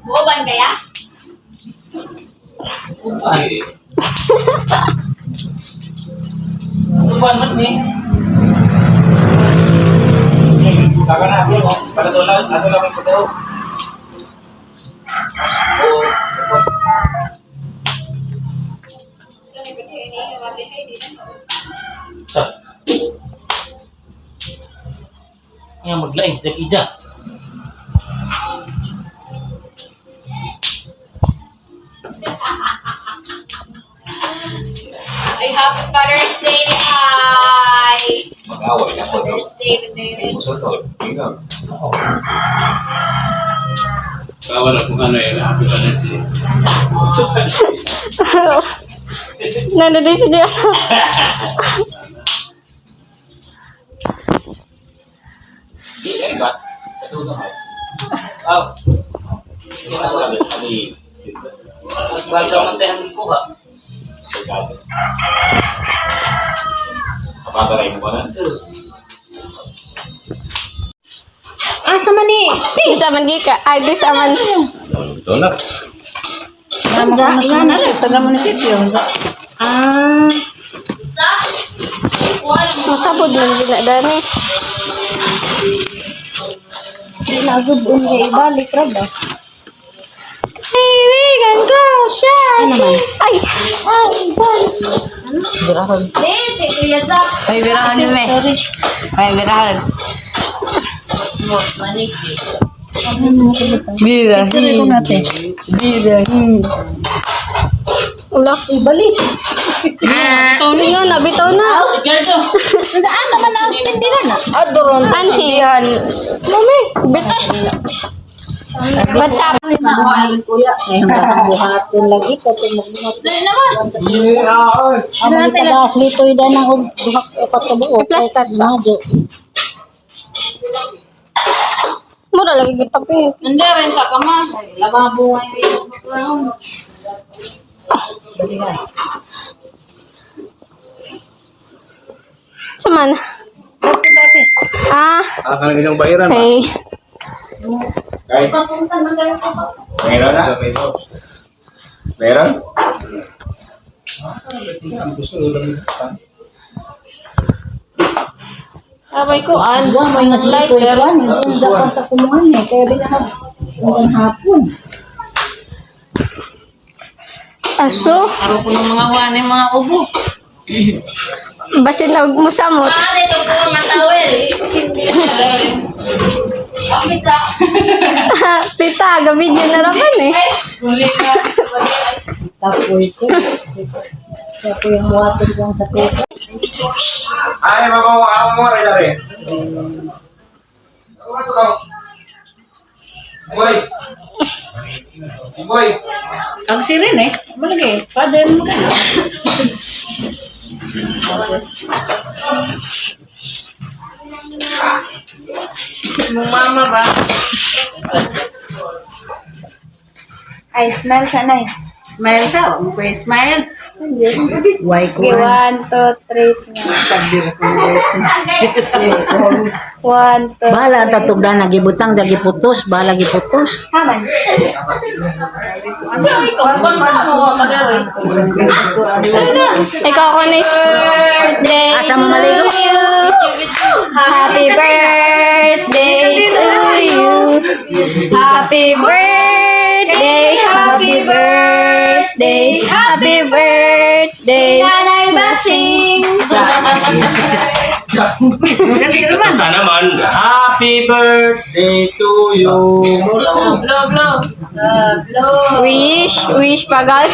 Buoban kaya? Ay. Uban man ni. Kaka na, mo. Para to lang, ato lang ko to. Oo. Sa. Nga maglaing sa ida. Ay, happy Father's Day! Ay! Mag-away na ko. Father's Day, ba Musultol. Ingat. Kawa na kung ano eh, happy pa na siya. Nandito si Diyan. Di ay ba? Katulong ay. Aw. Ano yun? Bago man tayo ang kuha. Pagkado. Kapagaray mo ka na? Asa man ni? Di sa man gika. Ay, di sa man. Ito na. Taga munisipyo, taga munisipyo. Ah. Masabod man gid na dani. Di na agad unya ibalik ra ba? Kaibigan ko siya. Ay. Ay, bal. Birahan. Di, si Kuya Zach. May birahan dumi. May birahan. Birahin. Birahin. Ula, ibalik. Bitaw na, nabitaw na. Sa asa man ang sindiran na? Adoron. Anhi. Mami, bitaw. What's up? Kuya, ngayon ka buhaton lagi ko tumugmot. Dali naman. Amo ni tagas litoy da na og duha upat ka buok. I-plaster sa. Madyo. Mura lagi gitapin. Nandiyan rin ka kama. Lababo ngayon. Saman. Ah, Ah, kanang inyong bahiran ba? okay. Ay. Meron na? Meron? Abay ko, an. Wa may nga litoy kan. Dapat ta kumuhan eh kaya binahag hanggang hapon. Aso. Araw ko ng mga wane mga ubo. Basin na musamot. Ah, dito po ang tawel. Okay, Zach. Tita, gabi dyan na raman eh. Tapoy ko. Tapoy ang buhaton ko sa tuka. Ay, mabawa ako mo rin rin. Boy! Boy! Ang sirin eh. Malagi. Father mo ka. Mama ba? Ay, smile sanay. Smile ka. Mo ko smile. Why ko? Okay, one, two, three, smile. Sabi ko smile. One, two, Bahala ang tatugdan, nagibutang, nagiputos, bahala giputos. Haman. Ikaw ako na birthday Asa mo maligo? to you. Happy birthday to you. Happy birthday, happy birthday, happy birthday, Nanay Basing. Sana man, happy birthday to you. Blow, blow. Blow. Wish, wish pagal.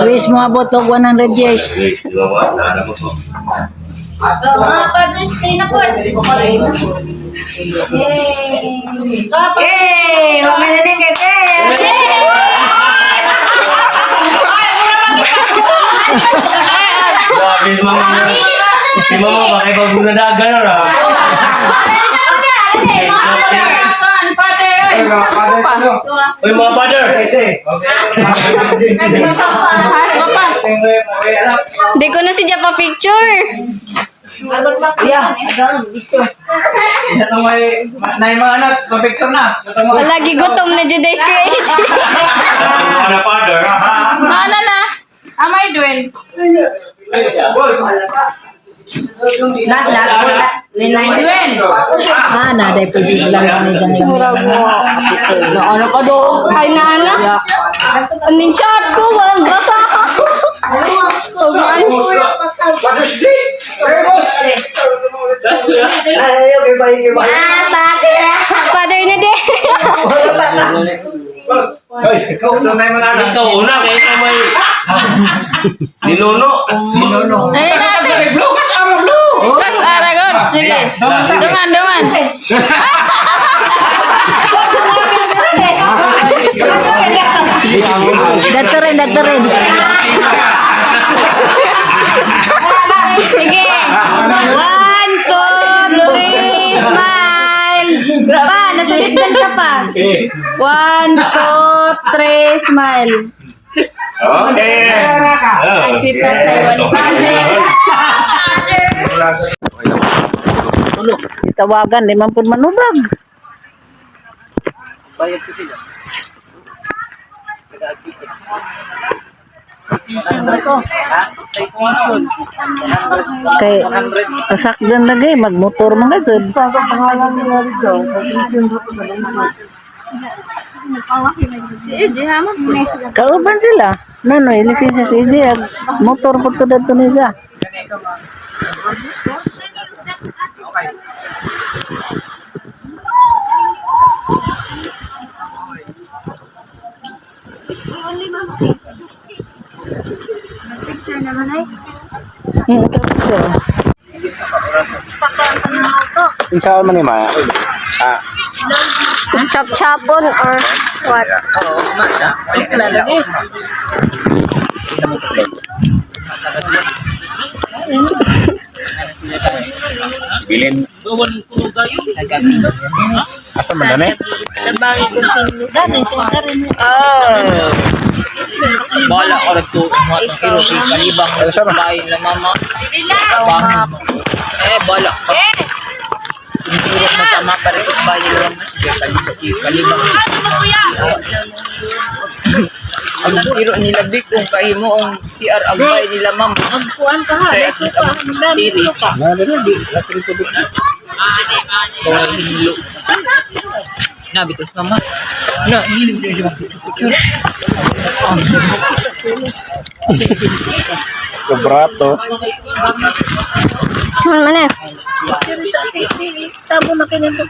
Wish mo abot og 100 years. Mga Father's Day na po. Yay! Yay! Huwag na rin kete! Grabe si mama. Si mama, bakit pag nadagan na? Uy, mga father! Hindi ko na si Japa picture. Yeah, dito. Isa itong may, na yung mga anak, pa-picture na. Lagi gutom na jud ay si AJ. Ano father? Ano na? Amay Dwayne. Boss! Last, last. Ninay. Dwayne. Ah, na day pud sila ni dang Murag mo. No, ano ka do? Ay na na. Aning chat ko walang basa. Tuman. Father's Day! Hey, boss! Ay, okay, bye, okay, bye. Father na din. Boss! Ay, ikaw na yung mga anak. Ikaw una, kaya ikaw may... Ninuno. Ninuno. Ay, natin. Blue, kas araw, blue! Kas Aragon. Sige. Dungan, dungan. Dato rin, dato rin. Sige. One, two, three, smile. Pa, nasulitan ka pa. One, two, three, smile. Okay. Ang sipat na Tawagan di man pud manubag. Kay pasakdan lagi magmotor man ka jud. Kauban sila. No, no, lisensya si EJ. Ag motor po to dato niya. Picture. Unsa man ni Ma? Ah, Chop-chopon or what? Bilin. Asa man dani? Bala ko rin to mga itong kilo si Kalibang bahay nila mama. Bang. Eh, bala ko. Tinuturo mo tama para sa bahay nila mama. Si Kalibang. Ang tiro nila Vic kung kahimo ang CR ang bahay nila mama. Kaya ang tiri. Kung ay hilo. Nabitos mama. Na, hilig din siya magpicture. Kabrato. Man, man eh. Tabo na kinito.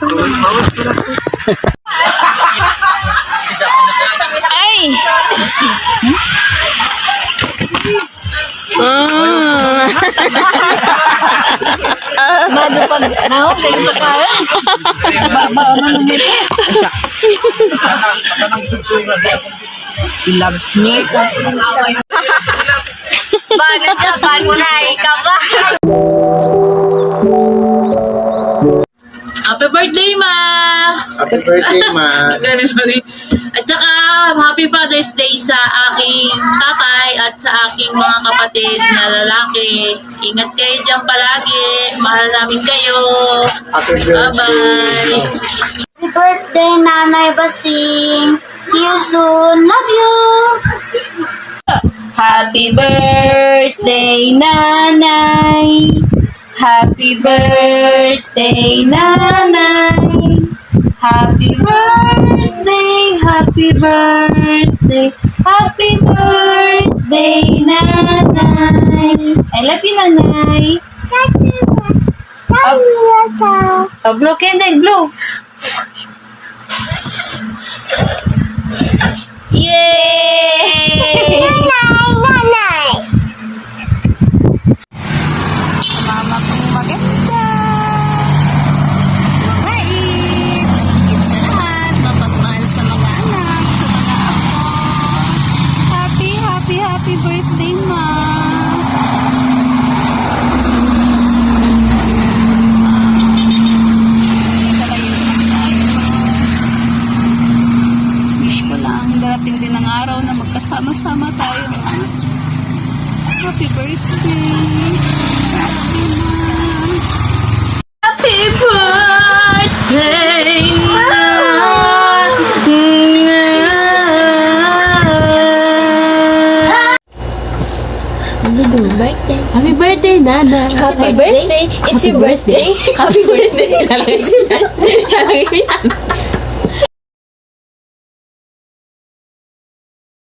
Ay! Bago pag naon kayo pa ka. Ba ba ano nang ngiti? He loves me. Ba, nagkapan mo na ka ba? Happy birthday, ma! Happy birthday, Ma. Ganun ba rin? At saka, happy Father's Day sa aking tatay at sa aking mga kapatid na lalaki. Ingat kayo dyan palagi. Mahal namin kayo. Happy Bye-bye. Happy birthday, Nanay Basing. See you soon. Love you. Happy birthday, Nanay. Happy birthday, Nanay. Happy birthday, happy birthday, happy birthday, Nanay. I love you, Nanay. Oh, blow candle, blow. Yay! Nanay, nanay. Sa mama kong maganda. Mabait. At higit sa lahat, mapagmahal sa mga anak, sa mga apo. Happy, happy, happy birthday, Ma. Kalayo lang tayo. Wish ko lang, darating din ang araw na magkasama-sama tayo, Ma. Happy birthday! Happy, Ma! Birthday. Happy birthday, Nana. Happy birthday. It's your birthday. Happy birthday. Lalagay ko yan. Lalagay ko yan.